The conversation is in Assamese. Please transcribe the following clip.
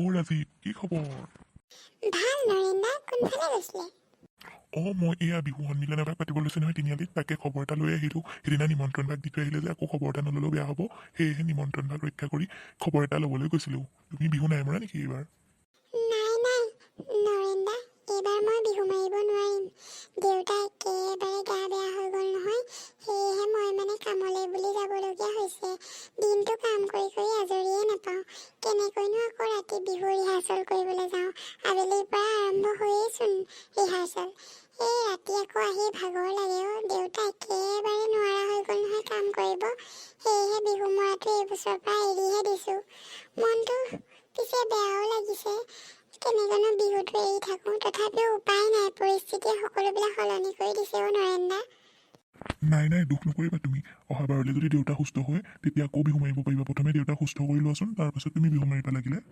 অ' ৰাজীৱ, কি খবৰ? ভাল নৰেন দা, কোনফালে গৈছিলে? অঁ, মই এয়া বিহু সন্মিলন এভাগ পাতিব লৈছে নহয় তিনিআলিত, তাকে খবৰ এটা লৈ আহিলোঁ। সেইদিনা নিমন্ত্ৰণ ভাগ দি থৈ আহিলে যে, আকৌ খবৰ এটা নল'লেও বেয়া হ'ব। সেয়েহে নিমন্ত্ৰণ ভাগ ৰক্ষা কৰি খবৰ এটা ল'বলৈ গৈছিলোঁ। তুমি বিহু নাই মৰা নেকি এইবাৰ? নাই নাই নৰেন দা, এইবাৰ মই বিহু মাৰিব নোৱাৰিম। দেউতা একেবাৰে গা বেয়া হৈ গ'ল নহয়, সেয়েহে মই মানে কামলৈ বুলি যাবলগীয়া হৈছে। দিনটো কাম কৰি কৰি আজৰিয়ে নাপাওঁ, কেনেকৈনো আকৌ ৰাতি বিহু ৰিহাৰ্চেল কৰিবলৈ যাওঁ? আবেলিৰ পৰা আৰম্ভ হয়েইচোন ৰিহাৰ্চেল। এই ৰাতি আকৌ আহি ভাগৰ লাগে অ'। দেউতা একেবাৰে নোৱাৰা হৈ গ'ল নহয় কাম কৰিব। সেয়েহে বিহু মৰাটো এইবছৰৰ পৰা এৰিহে দিছোঁ। মনটো পিছে বেয়াও লাগিছে, কেনেকৈনো বিহুটো এৰি থাকোঁ। তথাপিও উপায় নাই, পৰিস্থিতিয়ে সকলোবিলাক সলনি কৰি দিছে অ' নৰেন দা। নাই নাই, দুখ নকৰিবা তুমি। অহাবাৰলৈ যদি দেউতা সুস্থ হয়, তেতিয়া আকৌ বিহু মাৰিব পাৰিবা। প্ৰথমে দেউতাক সুস্থ কৰি লোৱাচোন, তাৰপাছত তুমি বিহু মাৰিবা লাগিলে।